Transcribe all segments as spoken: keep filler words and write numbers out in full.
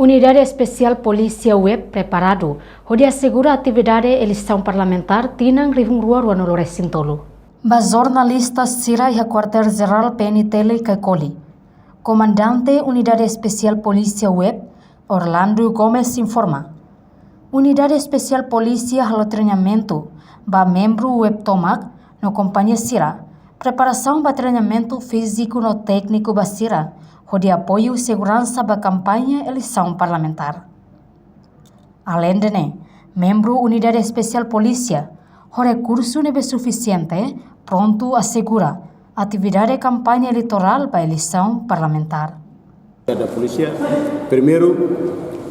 Unidade Espesiál Polísia UEP preparadu hodi asegura atividade eleisaun parlamentár tinan rihun rua ruanulu resin tolu. Ba jornalista sira iha Kuartél Jerál P N T L Caicoli, Komandante Unidade Espesiál Polísia UEP, Orlando Gomes informa, Unidade Espesiál Polísia halo treinamentu ba membru UEP tomak no kompañia sira, preparasaun ba treinamentu fíziku no tékniku ba sira, hodi apoiu seguransa ba kampaña eleisaun parlamentár. Aleinde ne'e, membru Unidade Espesiál Polísia ho rekursu ne'ebé sufisiente prontu asegura atividade kampaña eleitorál ba eleisaun parlamentár. Da polísia, primeiru,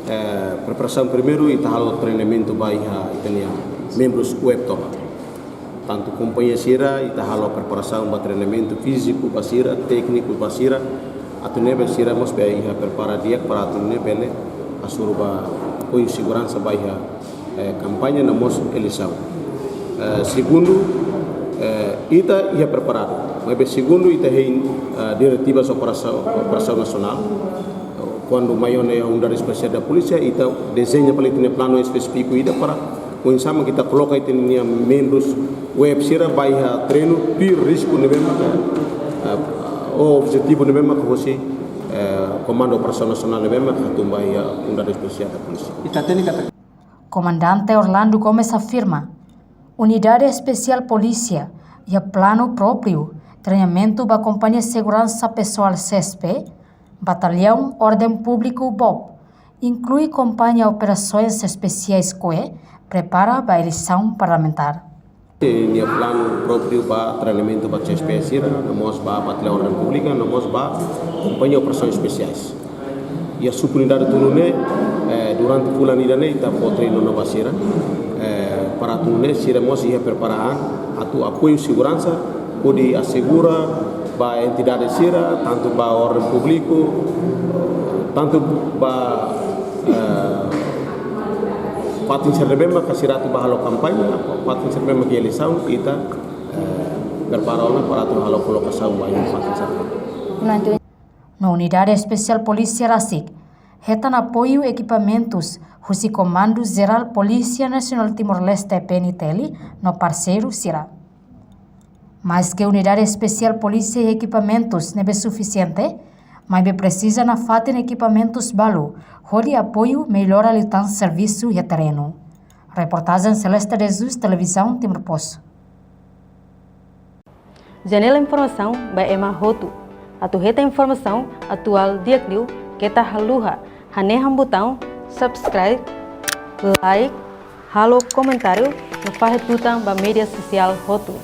eh, preparasaun primeiru, ita halo treinamentu ba iha ita-nia membrus UEP tomak. Tantu kompañia sira, ita halo preparasaun ba treinamentu fíziku ba sira, tékniku ba sira, atu nune'e sira mós bele iha prepara di'ak para atu nune'e bele hasoru ba apoiu seguransa ba iha, eh, kampaña no mós eleisaun. Eh, segundu, eh, ita iha preparadu. Maibé segundu ita hein, eh, diretivas operasaun, operasaun nasionál. Kuandu mai ona iha Unidade Espesiál da Polísia, ita dezeña fali ita-nia planu espesífiku ida para oinsá mak ita koloka ita-nia membrus UEP sira ba iha terrenu tuir risku ne'ebé mak, eh, ou objetivu ne'ebé mak hosi, eh, Komandu Operasaun Nasionál ne'ebé mak hatún ba iha Unidade Espesiál da Polísia. Ita hatene katak Komandante Orlando Gomes afirma, Unidade Espesiál Polísia iha planu própriu treinamentu ba Kompañia Seguransa Pesoál, C S P, Batallaun Orden Públiku, BOP, inklui Kompañia Operasoens Espesiais, KOE, prepara ba eleisaun parlamentár. Nia planu própriu ba treinamentu ba C S P sira, no mós ba Batallaun Orden Públiku, no mós ba Kompañia Operasoens Espesiais. Iha subunidade tolu ne'e, eh, durante fulan ida-ne'e ita fó treinu ona ba sira, eh, para atu nune'e sira mós iha prepara an atu apoiu seguransa, hodi asegura ba entidade sira, tantu ba orden públiku, tantu ba, eh, fatin sira ne'ebé mak sira atu ba halo kampaña, fatin sira ne'ebé mak eleisaun, ita, eh, prepara ona para atu halo kolokasaun ba iha fatin sira ne'ebé. No Unidade Espesiál Polísia rasik hetan apoiu ekipamentus husi Komandu Jerál Polísia Nasionál Timor-Leste, P N T L, no parseiru sira. Maske Unidade Espesiál Polísia iha ekipamentus ne'ebé sufisiente, maibé presiza nafatin ekipamentus balu hodi apoiu mellora liután servisu iha terrenu. Reportajen Celeste de Jesus, Televizaun Timor Post. Janela informasaun ba ema hotu. Atu hetan informasaun atuál di'ak liu keta haluha hanehan butaun subscribe, like, halo komentáriu no fahe tutan ba média sosiál hotu.